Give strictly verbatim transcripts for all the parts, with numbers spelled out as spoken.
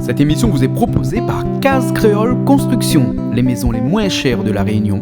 Cette émission vous est proposée par Case Créole Construction, les maisons les moins chères de La Réunion.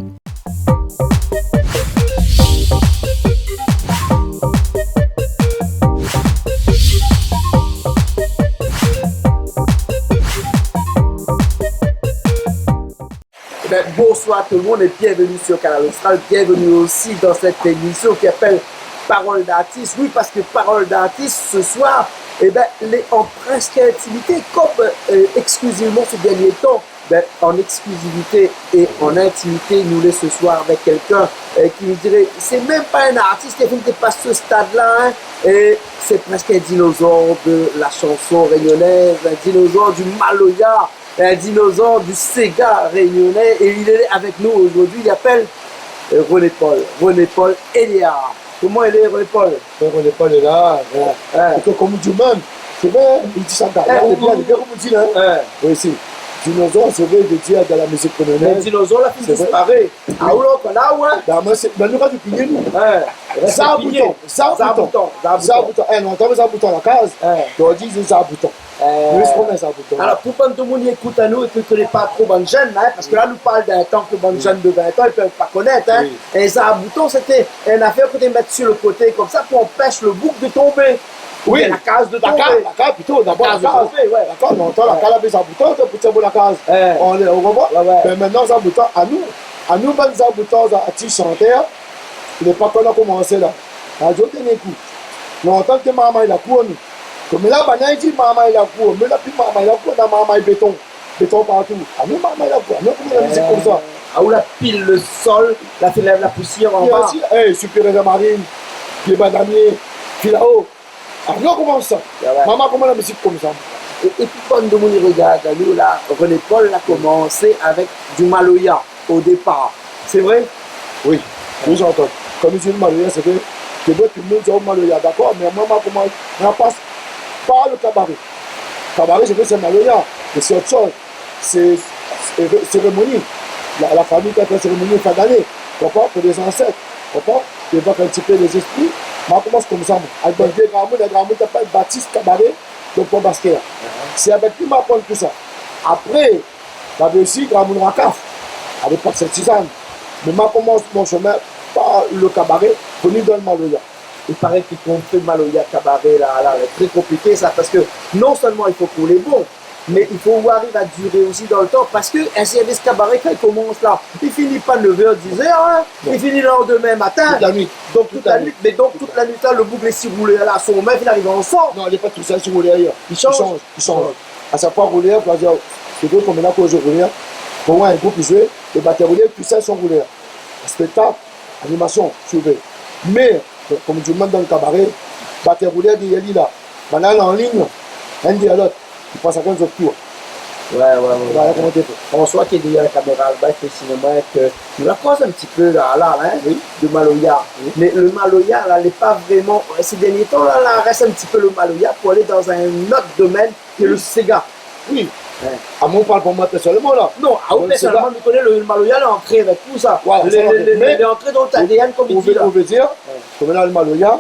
Ében, bonsoir tout le monde et bienvenue sur Kanal Austral. Bienvenue aussi dans cette émission qui appelle Parole d'artiste. Oui, parce que Parole d'artiste, ce soir, ében, lé an prèsk intimité, kom, euh, exclusivement ces derniers temps, ben, an exclusivité é an intimité, nou lé ce soir avec quelqu'un, euh, ki, mi diré, sé mèm pa in artis, ki la fine dépas se stad-la, hein, é sé prèsk in dinozor de la chanson réunionnaise, un dinosaure du maloya, un dinosaure du séga réunionnais, et il est avec nous aujourd'hui. Il appelle, euh, René Paul. René Paul Eliard. Koman i lé, René Paul ? René Paul lé la, ouais. Ouais. É ke, kom ou di, man, sé vré, hein, li di sa, bien, bien, bien, kom ou di la, hein. Ouais. Oui, si. Dinozor, sé vré, de dire de la mizik réunionnèz. Mé dinozor la fine disparèt. Sé vré. Ah, ou la, ou la, ouais. Ben, moin, sé, ben, nou va di pilié, nou. Ouais. Rès pilié. Zaboutan, zaboutan. Zaboutan, zaboutan. Zaboutan. Eh, lontan, mé zaboutan la kaz. Ouais. Ou di, sé zaboutan. Euh, nou, sé koman sa, pou toi ? Alor, pou bann demoun i ékout anou é ki koné pa tro bann jenn, hein, parske la, nou parl d'in tan ke bann jenn de vin an, i pé pa konèt, hein. Oui. É zaboutan, sété in afèr ke té mèt su le koté konmsa pou anpès le bouk de tonbé. Oubien la kaz de tonbé. Oui. La kaz, la kaz, plito, dabor la kaz. La kaz de tonbé, ouais. La kaz, lontan, la kaz, lavé zaboutan, té pou tienbo la kaz. Ouais. Ou konpran ? Ouais, ouais. Mé mintnan, zaboutan, anou, anou, bann zaboutan, artis, shantèr, lé pa konm la komansé la. Radio Ténékou. Lontan, té marmay lakour, nou. Koméla, banna i di marmay lakour, mé la pi marmay lakour, na marmay béton. Béton partou. Anou marmay lakour, anou komansé la mizik konmsa. Ah, ou la pil le sol, la fé lèv la pousièr anba. Bien sir, eh, su pié rézin marine, pié bananié, filao. Anou komansé sa. Ah ouais. Marmay komansé la mizik konmsa. É, é pou bann demoun i rogard anou la, René Paul la komansé avèk du maloya. O dépar. Sé vré ? Oui. Oui, Jean-Claude. Kom i di, le maloya, sé vré. Sé vré, tout le moun i di, o, maloya, dakor, mé moin, moin, koman, moin la pas par le kabaré. Kabaré, sé vré, sé maloya, mé sé ot shoz. Sé, sé sérémoni. La, la fami i fé sérémoni fin d'ané. Konpran ? Pou lé zansèt. Konpran ? Évok in ti pé lé zéspri. Moin la komans konmsa, moin. Avèk bann vié gramoun, lé gramoun té apèl Batis Kabaré, donk Pon Baskèr. Sé avèk li moin la aprann tousa. Apré, lavé osi gramoun Rakaf, a lépok Sint-Sizane. Mé moin la komans mon shomin par le kabaré, vni dan le maloya. I paré ke kan ou fé maloya kabaré la, la, lé trè konpliké sa, parske non sèlman i fo ke ou lé bon, mé i fo ou ariv a diré osi dan le tan, parske in sèrvis kabaré, kan i komans la, i fini pa nèv èr, diz èr, hein, i fini le landemin matin. Tout la nuit. Donk tout la nuit, mé donk tout la nuit la, le boug lé si roulèr la, son min i fine ariv an san. Non, lé pa tousèl si roulèr, li shanj. Li shanj. A shak foi roulèr, fo dir, sé vré, koméla, kan ou zoué roulèr, kan in group i zoué, le batèr roulèr, tousèl son roulèr. Spéktak, animasion, si ou vé. Mé, kom di, mèm dan le kabaré, batèr roulèr dèrièr li la. Banna lé an lign, inn dèrièr lot. I pas shakinn zot tour. Ouais, ouais, ouais. Voilà koman té fé. François ki lé dèrièr la kaméra laba, i fé sign amoin ke nou la koz in ti pé la, la, hein, de maloya. Oui. Mé le maloya la, lé pa vréman, sé dèrnié tan la, la rès in ti pé le maloya pou alé dan in ot domèn ki lé le séga. Oui. Hein. Amoin, ou parl pou moin pèrsonèlman la. Non, a ou pèrsonèlman, mi koné le maloya lé ankré avèk ou sa. Voilà, lé, lé, lé, lé ankré dan out A D N, kom i di la. Mé ou vé, ou vé dir, koméla le maloya,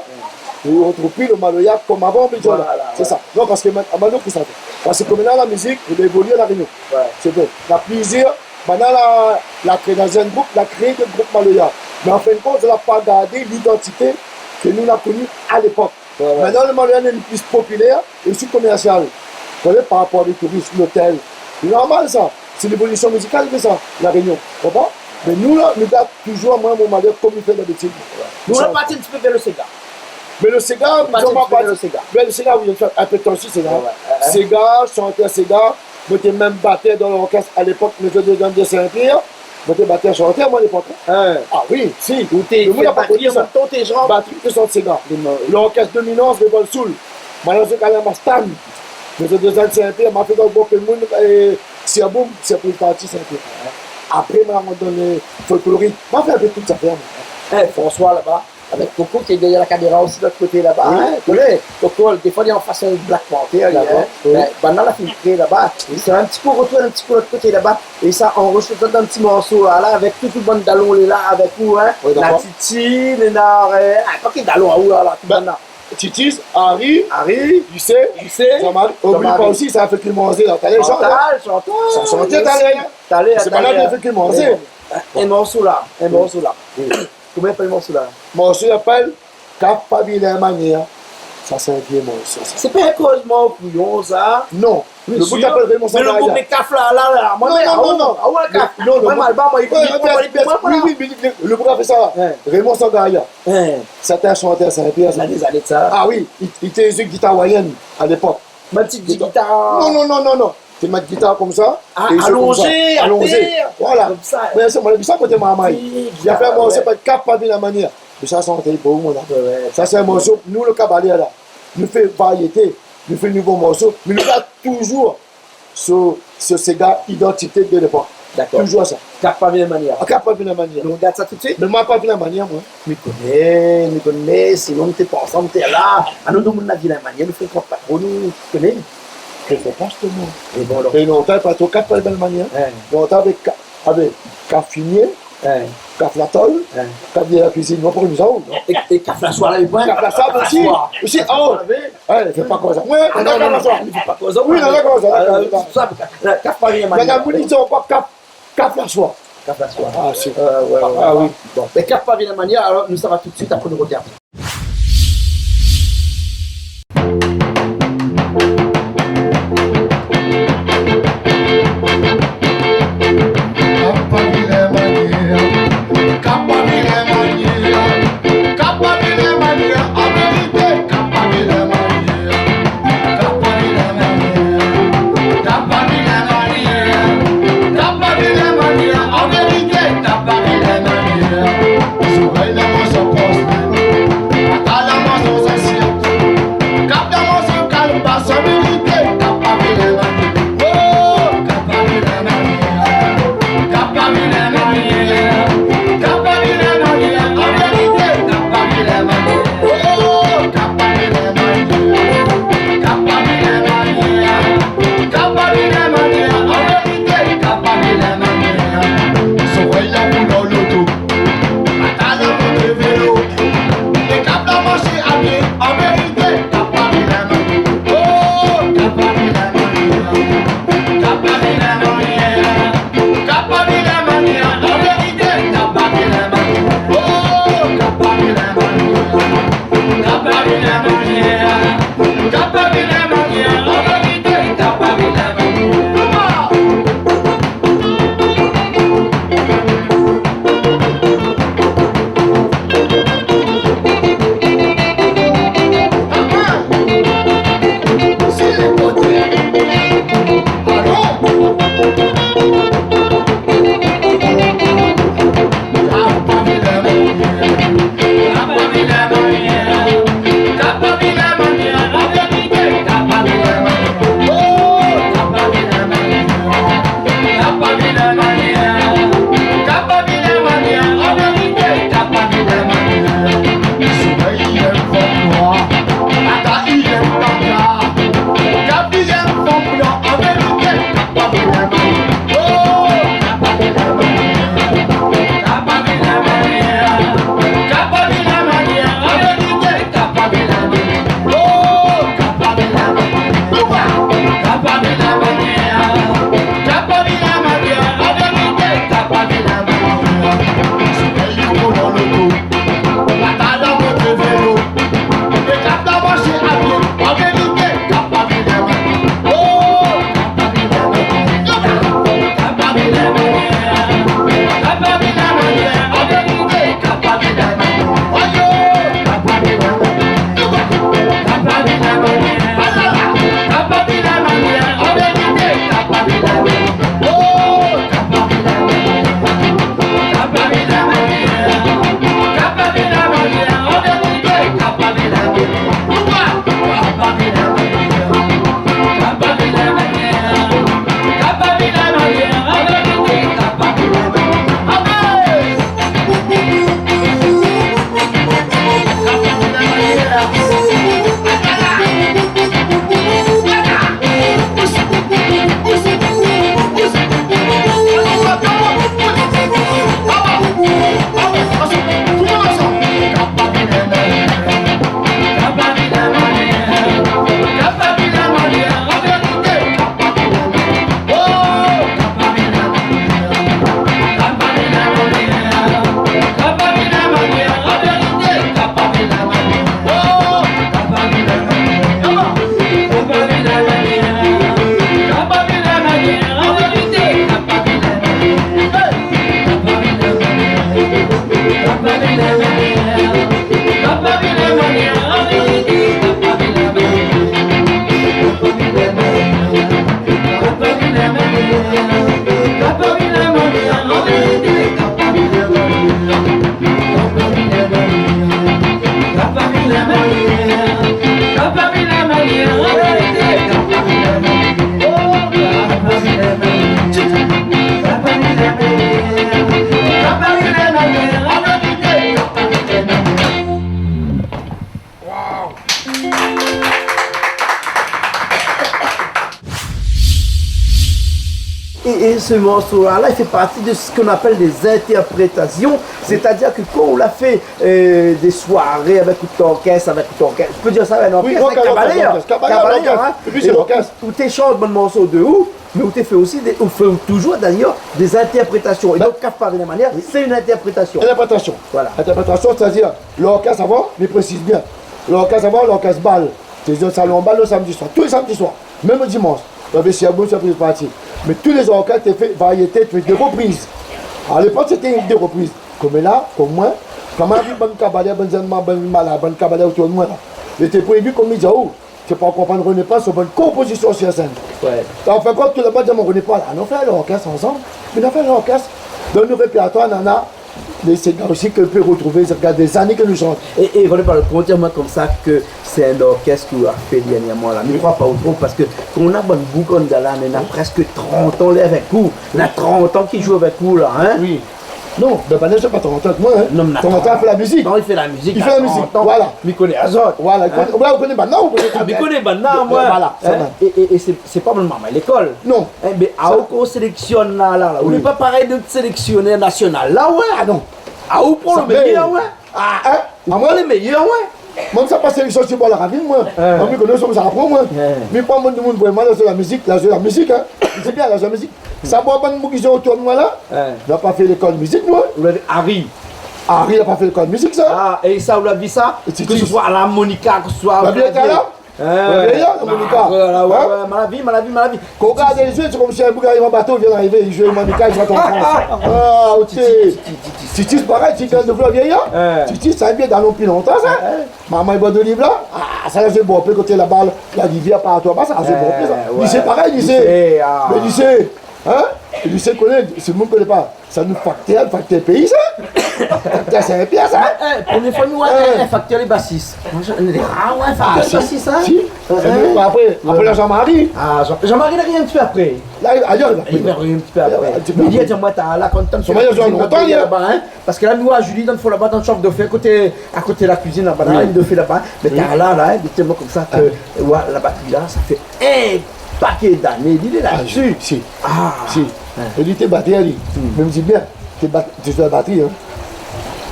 ou rotrouv pi le maloya kom avan, mi di la. Voilà, sé sa. Non, parske man-, amoin, nou, pou sa, parske koméla la mizik, li évolu La Rényon. Ouais. Sé vré. Na plizièr, banna la, la kréé dan in group, la kréé dé group maloya. Mé an fin de kont, la pa gardé lidantité ke nou la koni a lépok. Ouais, ouais. Mintnan, le maloya lé pli popilèr é osi komèrsial. Ou koné, par rapor a le touris, lotèl. Sé normal sa. Sé lévolision mizikal ki fé sa, La Rényon. Konpran ? Mé nou la, nou gard touzour, moin, mon maloya, kom i fé dabitid. Nou, nou la parti in ti pé vèr le séga. Mé le séga, nou la parti in ti pé vèr le séga. Mé le séga, oui, nou fé in pé de tan osi, séga. Ouais, ouais, ouais. Séga, shantèr séga. Moin té mèm batèr dan lorkès a lépok, Maison des Jeunes de Saint-Pierre. Moin té batèr shantèr, moin, a lépok, hein. Hein. Ah oui, si. Ou té fé batri an mèm tan ou té shant. Batri, té shant séga. Lorkès dominan, Révolt Soul. Moin la zoué Alain Mastan. Maison des Jeunes Saint-Pierre, ma fé dan Bokelmoun, é Sirboum, Sirboum parti Saint-Pierre. Apré, moin la rant dan le folklorik. Ma fé in pé tout zafèr, moin. Eh, François laba, avèk Coco ki lé dèrièr la kaméra osi, lot koté laba, hein. Oui. Ou koné, Coco, défoi, li lé an fason Black Panther, hein. Dakor, oui. Bin, banna la fine kré laba. Oui. Sa in ti kou, retourn in ti kou lot koté laba. É sa, anrozistr dan in ti morso la, la, avèk tout, tout bann dalon lé la avèk ou, hein. Oui, dakor. Na Titi, néna, euh, ah, pa ki dalon aou la, la, tout banna. Titis, Ari, Ari, Ise, Ise, Jean-Marie. Oubli pa osi, sa fé ki manzé la. Talèr, Chantal, Chantal. Sa shanté talèr, in. Talèr, sé pa la ki fé ki manzé. In, in morso la, in morso la. Wi. Koman i apèl morso la ? Morso i apèl Kap pa vilin manièr. Sa sé in vié morso sa. Sé pa in kozman kouyon sa ? Non. Lo boug i apèl Raymond Sangaya. Mé lo boug, mé kaf la, la, la. Non, non, non. Ah ouais, kaf. Non, non, non. Wi, wi, lo boug la fé sa la. Raymond Sangaya. Hein. Sa té in shantèr Sin-Pièr sa. Dé zané de sa. Ah wi, li, li té zoué gitar wayèn a lépok. Bann ti gitar. Non, non, non, non, non. Té mèt gitar konmsa, é li zoué konmsa, alonzé atèr. Voilà. Konmsa. Mé sé moin la vi sa koté marmay. Li la fé in morso i apèl Kap pa vilin manièr. Mé sa, sa té bon, moin la. Ouais, ouais. Sa sé in morso, nou, lo Kabalèr la, nou fé variété, nou fé nouvo morso, mé nou gard touzour so, so séga idantité de lépok. Dakor. Touzour sa. Kap pa vilin manièr. Ah, Kap pa vilin manièr. Nou gard sa tout suit. Mé moin pa vilin manièr, moin. Mi koné, mi koné, sinon nou té pa ansanm, té la. Anou, nou moun la vilin manièr, nou frékant pa tro, nou koné. Frékant pa tro, non. É bon, alor. É lontan, pa tro Kap pa vilin manièr. Hein. Lontan avèk Ka-, avèk Kap Finié, hein, Kap Latol, hein, Kap Vièr Kuizine, non, pa konn sa ou. É, é Kap Laswar la, lé bon. Kap Laswar osi. Kap Laswar. Osi, ah, oh. Laswar, oui. Hein, fé pa konsa. Oui, ah, non, non, non, non, non, non, fé pa konsa. Oui, non, non, non, non, non, non. Sa, Kap pa vilin manièr. Néna moun i di ankor Kap Kap Laswar. Kap Laswar. Ah, si. Euh, ouais, ouais, ouais. Ah, oui. Bon. Mé Kap pa vilin manièr, alor nou sava tout suit, apré nou rovien. Kap pa vilin manièr, Kap pa vilin manièr, Kap pa vilin manièr, an vérité, Kap pa vilin manièr. Kap pa vilin manièr, Kap pa vilin manièr, Kap pa vilin manièr, an vérité, Kap pa vilin manièr. Zorèy la, moin sa pas. Et, et ce morceau-là, là, il fait partie de ce qu'on appelle des interprétations. Oui. C'est-à-dire que quand on a fait, euh, des soirées avec tout orchestre, avec tout orchestre, je peux dire ça, un orchestre, oui, orchestre, cabaret, orchestre, hein. Cabaret, cabaret, orchestre. Cabaret, hein. Et puis c'est donc, l'orchestre. Ou té shant bann morso de ou, mé ou té fé osi dé, ou fé toujour d'ailleurs des interprétations. Et ben, donc, Kaf Pavé Lé Manièr, oui, c'est une interprétation. Interprétation. Voilà. Interprétation, c'est-à-dire, l'orchestre avan, mi présiz bien. L'orchestre avan, l'orchestre bal. Té zoué salon bal le samedi soir, tou lé samedi soir, mèm le dimanche. Lavé si a bon, sa fé parti. Mé tou lé orchestre té fé variété, té fé dé repriz. A lépok, sété dé repriz. Koméla, kom moin, kan moin la vi bann kabaré, bann zènman, bann malad, bann kabaré otour de moin la, lété prévi kom mi di aou, sé pa konprann René Paul, sé bann konpozision sir sèn. Ouais. An fin de kont, tout la bann di amoin, René Paul, anon fé lorkès ansanm. Mé nou la fé lorkès. Dan nout répertoir, nana, mé sé la osi ke nou pé retrouvé, sa fé dé zané ke nou shant. É, é René Paul, konfirm amoin konmsa ke sé in orkès ke ou la fé dèrnièrman la. Mi kroi pa ou tronp, parske kan ou na bann boug la, néna prèsk trant an lé avèk ou. Na trant an ki zoué avèk ou la, hein ? Oui. Non, bin, banna, sa pa trant an avèk moin, hein. Non, mé na trant an, trant an, i fé la mizik. Non, i fé la mizik, i fé la mizik, trant an. Voilà. Mi koné azot. Voilà, i koné, ouais, ou koné pa, non, ou koné pa. Ah, mi koné pa, non, moin. Voilà, sa va. Hein ? É, é, é sé, sé pa mon momon lékol. Non. Eh bin, sa, aou, kan ou séléksyone la, la, la, oui, ou lé pa parèy de séléksyonèr nasional la, ouais. Ah non. Aou pran le méyèr, ouais. Ah, hein ? Amoin ? Ou pran le méyèr, ouais. Moin, sa pa séléksyone si bor la ravine, moin. Hein. Moin, mi koné sa, sa aprann, moin. Hein. Mi pran moun, moun vréman la zoué la mizik, la zoué la mizik, hein. Sé bien, la zoué la mizik. Sa bor bann moun ki zoué otour de moin la, hein, la pa fé lékol mizik, moin. Ou la vi Harry. Harry la pa fé lékol mizik, sa. Ah, é sa, ou la vi sa ? É Titis. Ke se soi a larmonika, ke se soi o klavié. La vi la ? Hein ? Ouais, bien, la monika. Ah, ouais, ouais, ouais, hein ? Malavi, malavi, malavi. Kan ou gard lé zié, sé konmsi in boug i ariv an bato, i vien arivé, i zoué monika, i zoué an frans. Ah, ok. Titis, Titis, Titis. Titis, parèy, Titis, le vié, hein ? Hein. Titis, sa i vien dan lonpé lontan, sa. Hein, hein. Momon i bor de liv la. Ah, sa la, sé bon, pé koté laba, la rivièr, partou laba, sa, sé bon, pé sa. Hein, ouais. Lisé, parèy, Lisé. Lisé, ah. Mé Lisé, hein ? Lisé, koné, si moun koné pa. Sa nou faktèr, faktèr péi, sa. Faktèr, sé in pièr, sa. Mé, eh, promié foi nou voi in, in faktèr lé basis. Moin, mi di, ah ouais, faktèr lé basis, hein. Ah, si, si. Hein, hein. Apré, apré, la Jean-Marie. Ah, Jean, Jean-Marie la ariv in ti pé apré. La, ayèr, la ariv apré. Li la ariv in ti pé apré. Mé li la di amoin, ta la, kan tann, son mariaz, laba, hein. Parske la, nou, a Julie, dan le fon laba, dan le shof de fé, koté, a koté la kuizine laba, la, oui, in de fé laba. Mé ta la, la, hein, di amoin konmsa ke, ouais, la batri la, sa fé in pakèt d'ané li lé la dsi. Ah, si, si. Ah. Si. Hein. É li té batèr, li. Hmm. Mé mi di bien, té bat-, té zoué la batri, hein.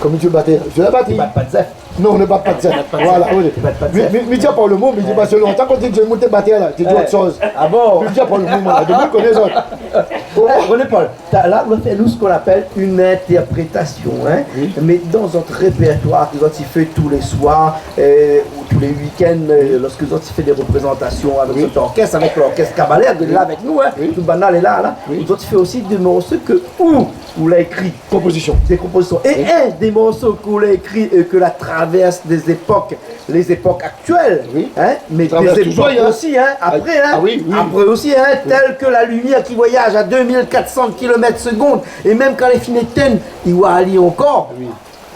Kom li té batèr, zoué la batri. Té bat pa de zèf. Non, nou bat pa de zèf. Té bat pa de zèf. Voilà, oui. Té bat pa de zèf. Mi, mi, mi di pa le mo, mé mi di pa, sé lontan kan té di, moun té batèr la, té di ot shoz. Ah bon ? Mi di pa le mo, moin, la, de moun koné sa. Bon. Eh, René Paul, ta, la, ou la fé nou sak i apèl in interprétasion, hein. Oui. Mé dan zot répertoir, ke zot i fé tou lé soir, euh, ou tou lé wikenn, euh, oui, lorsk zot i fé dé reprézantasion avèk, oui, zot orkès, avèk lorkès kabaré, oui, la avèk nou, hein. Oui. Tout banna lé la, la. Oui. Zot i fé osi dé morso ke ou, ou la ékri. Konpozision. Dé konpozision. É, oui, in dé morso ke ou la ékri, euh, ke la travèrs dé zépok, lé zépok aktièl, oui, hein, mé dé zépok osi, hein, apré, hein. Ah oui, oui. Apré osi, hein, oui, tèl ke la limièr ki voyaz a dé mil kat san kilomèt segonn, é mèm kan lé fine étinn, i voi ali ankor. Oui.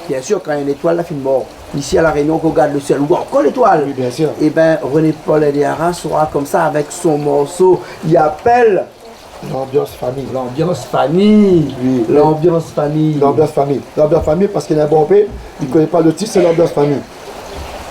Bien sir, kan in létoil la fine mor, isi a La Rényon, kan ou gard le sièl, ou voi ankor létoil. Oui, bien sir. É bin, René Paul Eliara sera konmsa avèk son morso, i apèl Lanbians fami. Lanbians fami. Oui, oui. Lanbians fami. Lanbians fami. Lanbians fami, parske néna bonpé i koné pa le tit, sé Lanbians fami.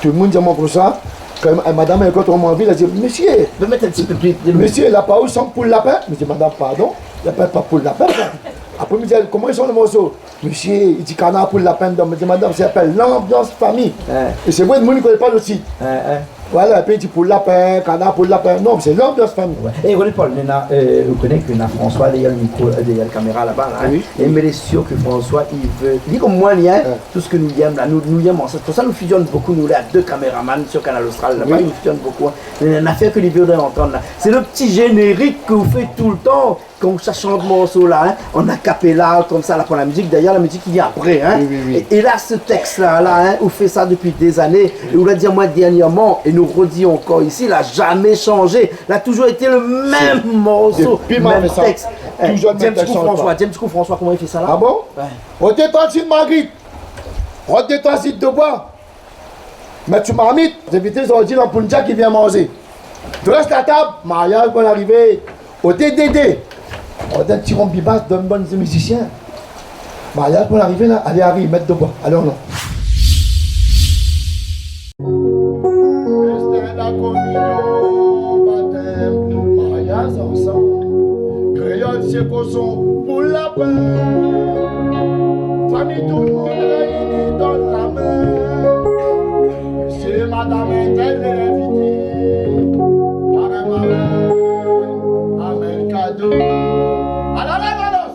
Tout le moun i di amoin konmsa, kan madam, kan ou anvi, èl i di, « Mésyé, mèt in ti pé plis, mésyé, la pa ou i shant Poul Lapin ? » Mi di, « Madam, pardon, la pa, pa Poul Lapin, sa. » Apré, mi di, « Koman i shant le morso ? » « Mésyé, i di Kanar Poul Lapin dedan. » Mi di, « Madam, sa i apèl Lanbians fami. » Hein. É sé vré, le moun i koné pa le tit. Hein, hein. Voilà, apré i di Poul Lapin, Kanar Poul Lapin. Non, sé Lanbians fami. Ouais. É René Paul, néna, euh, ou koné ke néna François dèrièr le mikro, euh, dèrièr la kaméra laba, la, hein. Oui, oui. Mé mi lé sir ke François, li vé, li kom moin, li, hein, ouais, tout sak nou yèm la, nou, nou yèm ansanm. Pou sa, nou fizyone bokou, nou lé a dé kaméraman sir Kanal Austral laba, oui, nou fizyone bokou, hein. Mé néna in afèr ke li vé antann la. Sé le ti zénérik ke ou fé toultan. Kan ou sa shant morso la, hein, an a cappella, konmsa, la, pou la mizik, dèrièr la mizik i vien apré, hein. Oui, oui, oui. É, é la, se tèks la, la, hein, ou fé sa dopi dé zané, é ou la di amoin dèrnièrman, é nou redi ankor isi, la zamé shanzé. La toujour été le mèm morso, mèm tèks. Toujour le mèm tèks. Hein, di in ti kou François, di in ti kou François, koman i fé sa la ? Ah bon ? Ouais. Rod détran zid de boi. Rod détran zid de boi. Mèt sou marmit, zévité zordi lanpoundia ki vien manzé. Drès la tab, maryaz pou arivé. Oté Dédé. Oté ti ronm bibas, donn bann mizisien. Maryaz pou arivé la, alé Harry, mèt de boi. Alé, anon. Fèstin, la kominion, batèm, maryaz ansanm. Kréol sé koson pou lapin. Fami, tout moun réini, donn la min. Mésyé, madam, entèl invité. Parin, marin, amenn kado. Alala, Manos!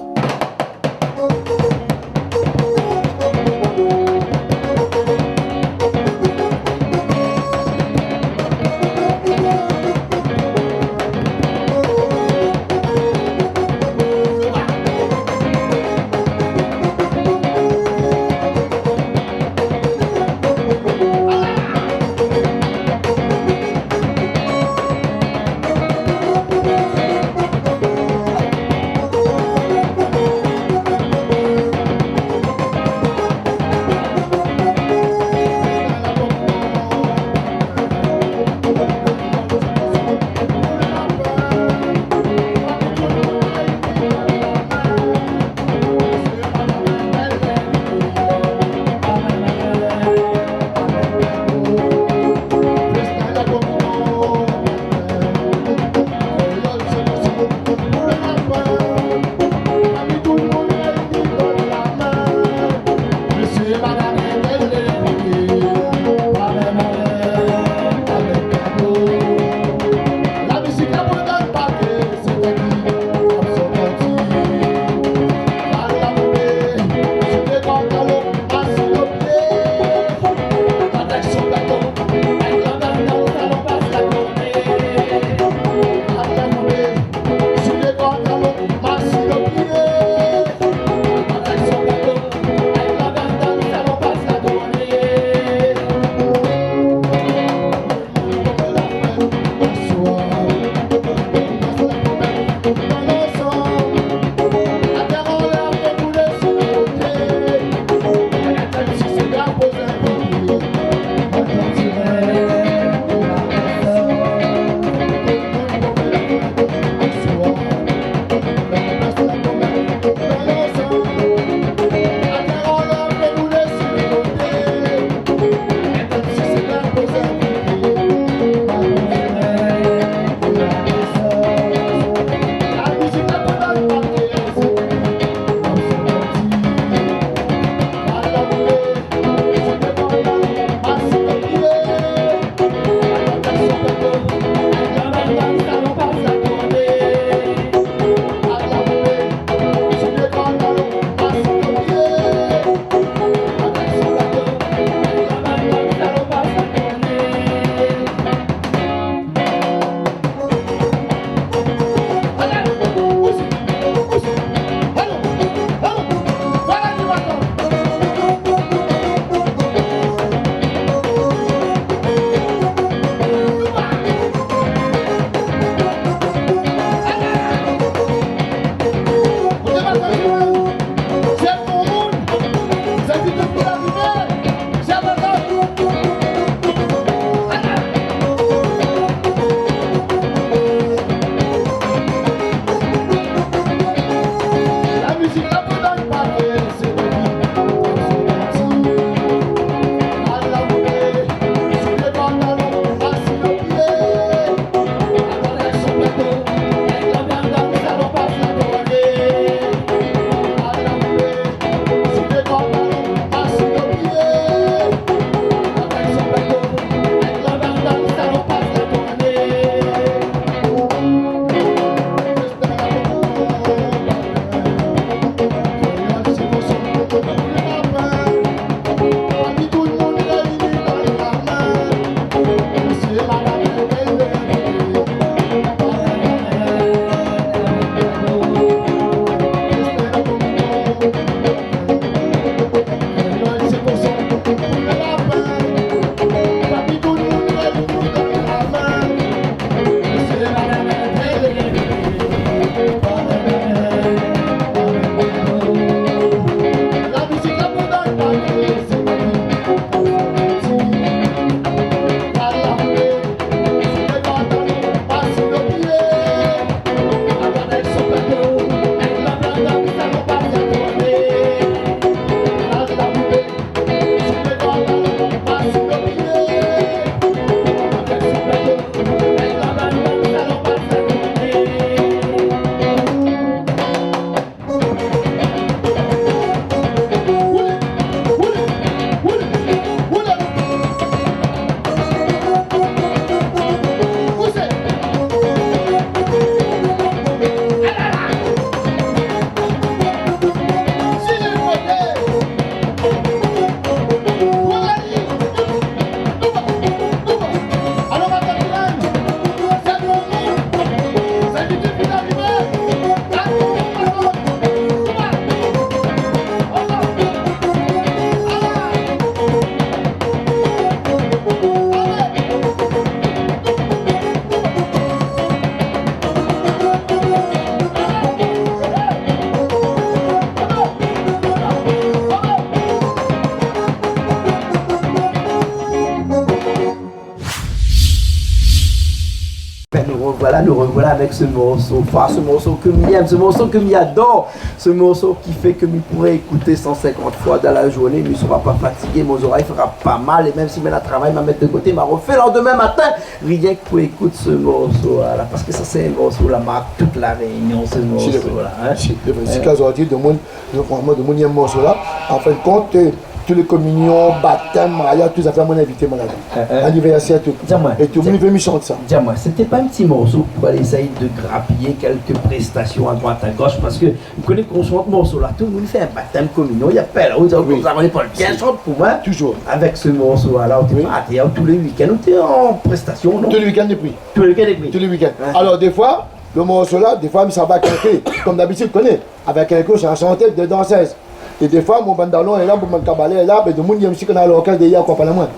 Voilà, nous revoilà avec ce morceau phare, ce morceau que mi èm, ce morceau que mi ador, ce morceau qui fait que mi pouré ékouté san sinkant foi dan la journé, mi sra pa fatigé, mon zorèy fera pa mal, é mèm si mi na travay, ma mèt de koté, ma rofé landemin matin, rienk pou ékout ce morceau-là, parce que ça, c'est un morceau, la marque toute la Réunion, ce morceau-là, hein. Si, si, si, si. Donk, moin, domoun i èm morso la. An fin de kont, euh, tout lé kominion, batèm, mariaz, tout zafèr, moin la invité, moin, ladan. Hein, hein. Anivèrsèr, tout. Di amoin, é tout domoun i vé mi shant sa. Di amoin, sété pa in ti morso pou alé éséy de grapiyé kèlk prestasion a droit, a gosh, parske ou koné kan ou shant morso la, tout domoun i fé in batèm, kominion, i apèl, ou di, oui, konmsa, ou lé pa bien, shant pou moin. Toujours. Avèk se morso la, ou té pa atér, tou lé wikenn ou té an prestasion, non ? Tou lé wikenn lé pri. Tou lé wikenn lé pri. Tou lé wikenn. Ouais. Alor, défoi, le morso la, défoi, mi sava avèk in kou, konm dabitid, ou koné. Avèk in kou, sé in shantèr, dé dansèz. É défoi, mon bann dalon lé la, mon bann kabaré lé la, bin, domoun i èm osi kan na lorkès dèrièr, konpran amoin.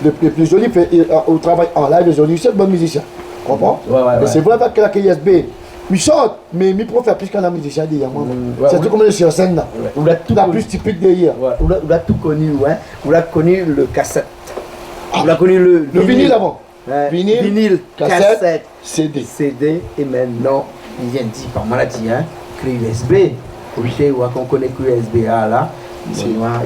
Le, le pli zoli, fé, é, euh, ou travay an live, lé zoli, sé bon mizisien. Konpran ? Ouais, ouais, ouais. Mé sé vré, avèk la K S B, mi shant, mé mi préfèr plis kan na mizisien dèrièr moin, moin. Mm, ouais, sé oui. Tout konm lé sir sèn la. Ouais. Ou la tout koni. La plis tipik dèrièr. Ouais. Ou la, ou la tout koni, ouais. Ou la koni le kasèt. Ah. Ou la koni le, le vinil. Le vinil avan. Hein, vinil, vinil, kasèt, kasèt, C D. C D, é mintnan, li vien di, par maladi, hein, klé U S B. Oui. Té, ou koné klé U S B la, la, i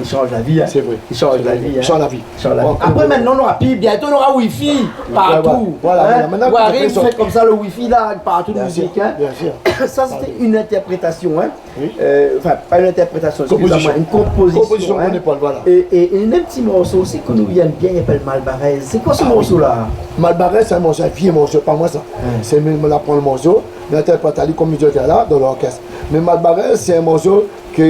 shanj la vi, hein. Sé vré. I shanj la vi, hein. I shanj la vi. I shanj la vi. Bon, apré, bon, mintnan, nora pi, bientô, nora wifi partou, hein. Ouais, ouais. Voilà, voilà. Mintnan, ou ariv, ou fé konmsa, le wifi la, partou, la mizik, hein. Bien sir, bien sir. Sa, sété in intèrprétasion, hein. Oui. Euh, enfin, pa in intèrprétasion, excusez-moi, une composition, hein. Composition, René Paul, voilà. É, é, é in ti morso osi ke nou i èm bien, i apèl Malbarèz. Sé koi se morso la ? Ah oui. Malbarèz, sé in morso, in vié morso, pa moin sa. Hein. Sé mi, moin la pran le morso, mi intèrprèt ali konm mi di aou la, dan lorkès. Mé Malbarèz, sé in morso ke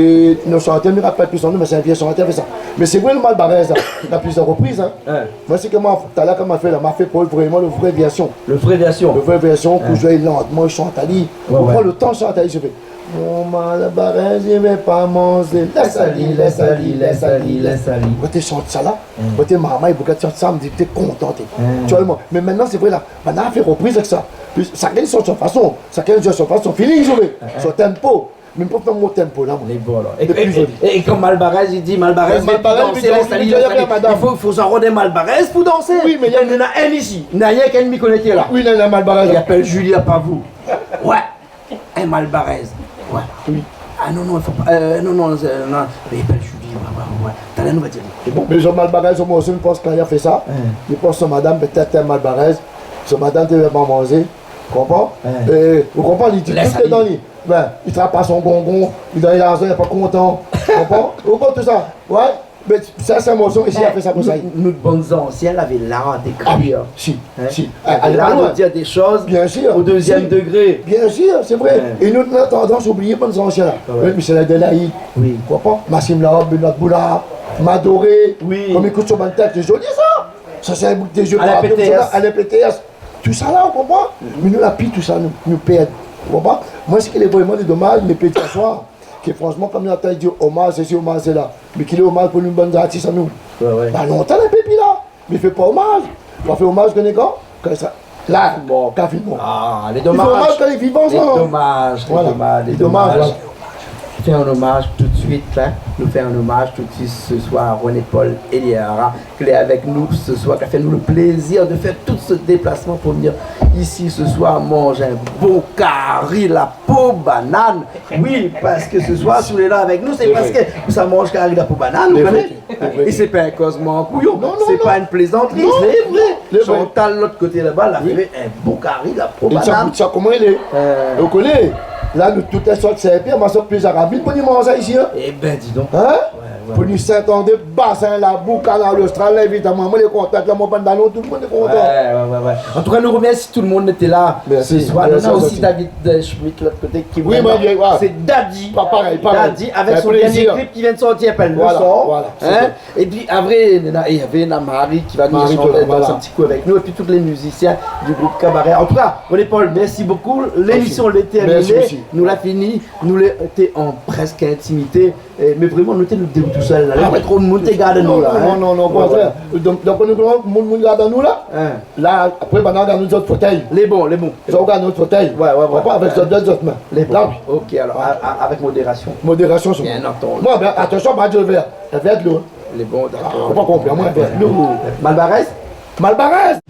nou shantèr, mi rapèl pi son non, mé sé in vié shantèr la fé sa. Mé sé vré, le Malbarèz la, na plizièr ropriz, hein. Hein. Moin, sé ke moin, talèr, kan ma fé la, ma fé pou vréman le vré vèrsion. Le vré vèrsion. Le vré vèrsion, pou zoué lantman, shant ali. Ouais, ouais. Ou pran le tan, shant ali, sé vré. Mon Malbarèz, mi vé pa manzé. Lès ali, lès ali, lès ali, lès ali. Kan té shant sa la, kan té marmay, kan té shant sa, mi di, té kontan, té. Tu vois, moin. Mé mintnan, sé vré la, banna la fé ropriz avèk sa. Pi shakinn i shant son fason, shakinn i zoué son fason, feeling, zoué. Son tempo. Mé mi pé pa mon tempo la, moin. Lé bon, alor. É, é, é, é kan Malbarèz, li di, Malbarèz, mé Malbarèz, li di, dansé, lès ali, lès ali. Madam. I fo, fo sa rod in Malbarèz pou dansé. Oui, mé néna in isi. Néna rienk in mi koné ki lé la. Oui, néna Malbarèz la. Li apèl Julie Apavou. Ouais. In Malbarèz. Ouais. Oui. Ah non, non, i fo pa, euh, non, non, euh, non. Li apèl Julie, ouais, ouais, ouais. Talèr nou va dir. Lé bon. Mé son Malbarèz, son morso, mi pans kan li la fé sa, mi pans son madam, pétèt, té Malbarèz. Son madam té vé pa manzé. Konpran ? Hein. É, ou konpran, li di tout lé dan li. Lès ali. Bin, li trap pa son gongon, li donn larzan, li lé pa kontan. Konpran ? Ou konpran tout sa ? Ouais. Mé sa, sé in morso, isi, la fé sa konmsa. Nou, nou bann zansien, lavé lar d'ékrir. Ah oui, si, si. Hein ? Lavé lar de dir dé shoz o dézièm dégré. Bien sir, sé vré. Hein. É nou, nou na tandans oublié bann zansien la. Ah ouais. Oui, Michel Adélaïde. Oui. Konpran ? Maxime Larobe, Benoîte Boulard, Madoré. Oui. Konm ékout son bann tèks, lé zoli sa. Sa, sé in bout de zié. Alain P T S. Alain P T S. Tousa la, ou konpran ? Mé nou la pi tousa, nou, nou pèrd. Ou konpran ? Moin, sak lé vréman domaz, mé pétèt aswar, ke fransman, konm nou la di omaz, sé si omaz, sé la. Mé ki lé omaz pou nou bann artis anou ? Ouais, ouais. Ba, lontan, lé pi la. Mé fé pa omaz. Kan fé omaz, koné kan ? Kan sa, la, kan fé mor. Ah, lé domaz. Fé omaz kan lé vivan, sa. Lé domaz, lé domaz, lé domaz. Voilà. Fé in omaz tout de suite, hein. Nou fé in omaz tout de suite ce soir à René Paul Eliara. Ke lé avèk nou se soir, ki la fé nou le plézir de fèr tout se déplasman pou vnir isi se soir manz in bon kari la po banane. Oui, parske se soir, si ou lé la avèk nou, sé parske ou sa manz kari la po banane, ou koné. Sé vré, sé vré. É sé pa in kozman an kouyon, sé pa in plézantri, sé vré. Non, non, non. Sé vré. Chantal, lot koté laba, la fé in bon kari la po banane. É sa gout sa, koman i lé ? Euh. Ou koné, la, nou tout lé sort Sin-Pièr, ma sort pli Zaravine pou ni manz sa isi, hein ? Eh ben, dis donc. Hein ? Ouais. Pou nou Sint-André, Basin, Labou, Kanal Ostral, invit amoin, moin lé kontan, la, mon bann dalon, tout le moun lé kontan. Ouais, ouais, ouais, ouais. An tou ka, nou remèrsi tout le moun d'èt la se soir. Mèrsi. Nou na osi David, euh, Schmidt, lot koté, ki vien la. Oui, moin, ouais. Sé Daddy. Pa parèy, pa parèy. Daddy, avèk son dernié klip ki vien de sortir, i apèl Le Sort. Voilà, voilà, sé vré. Épi apré, néna, é navé Marie ki va vnir shanté, voilà, dans un petit coup avec nous. Épi tout lé mizisien du group Kabaré. An tou ka, René Paul, mèrsi bokou. Mèrsi. Lémision lé tèrminé. Mèrsi osi. Nou la fini. Nou lé, té an prèsk intimité, é, mé vréman, nou té nou dé tousèl la. Ah ouais. Lé pa tro moun té gard anou la, hein. Non, non, non, non, o kontrèr. Ouais, ouais. Donk, donk, nou, moun, moun gard anou la. Hein. La, apré, banna gard anou zot fotèy. Lé bon, lé bon. Zot gard anou fotèy. Ouais, ouais, ouais. Ou konpran, avèk zot, zot, zot min. Lé bon. La, oui. Ok, alor, a, a, avèk modérasion. Modérasion, sé bon. Bien entendu. Bon, ben, atansion, pa di vèr. Vèr dolo. Lé bon, dakor. Ah, ou pa konpran, moin, vèr dolo. Malbarèz ? Malbarèz !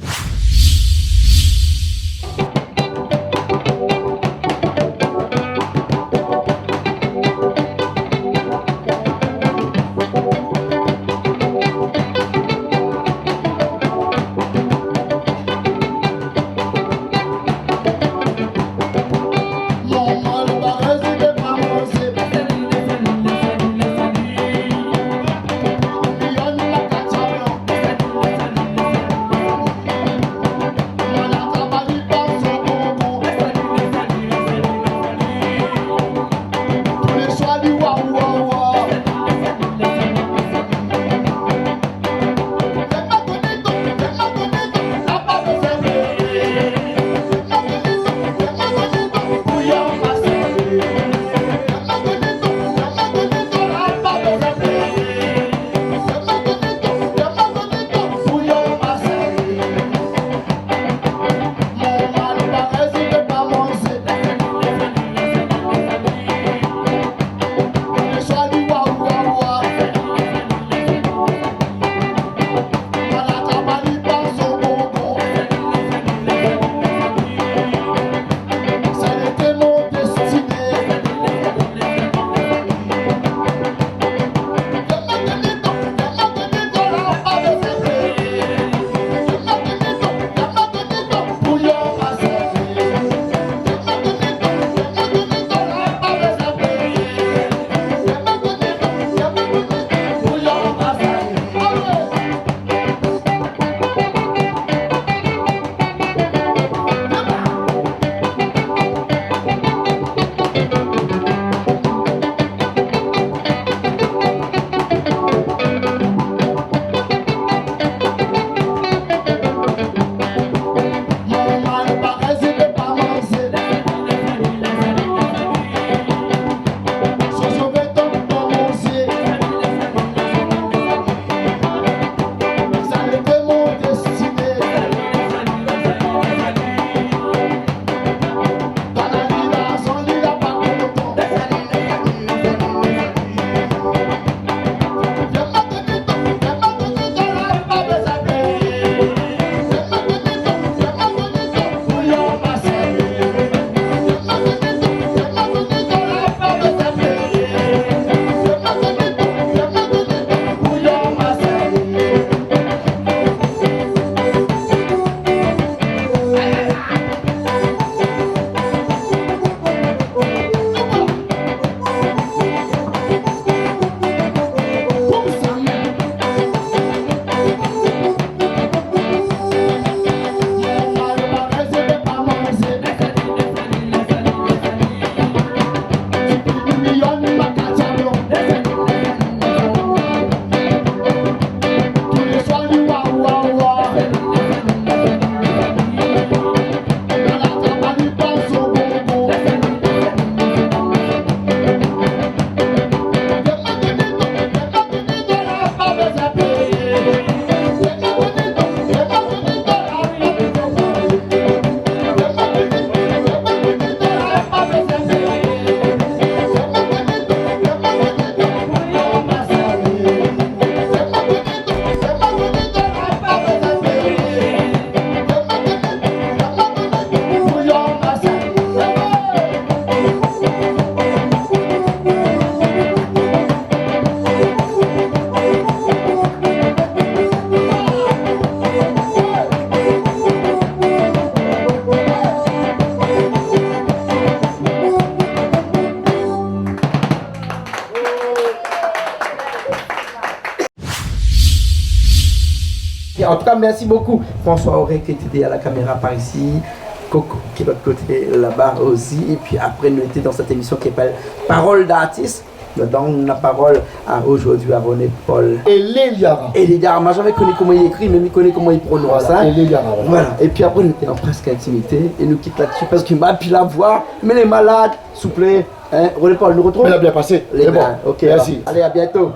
En tout cas, merci beaucoup, François Auré, qui était derrière la caméra par ici, Coco, qui est de l'autre côté là-bas aussi. Et puis après, nous étions dans cette émission qui s'appelle Parole d'artiste. Donk nou done la parol a, zordi, a René Paul. Elé Liara. Elé Liara, ma zamé koni koman i ékri, mé mi koné koman i prononse, voilà, in. Elé Liara, voilà. Voilà. Épi apré, nou té an prèsk intimité, é nou kit la-dsi parske ma pi la voi, mé lé malad, souplé, in. René Paul, nou rotrouv. Mé la bien pasé. Lé bon. Lé bien, OK, mèrsi. Alor, alé, à bientôt.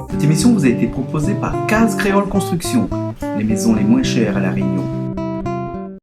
Cette émission vous a été proposée par Case Créole Construction, les maisons les moins chères à La Réunion.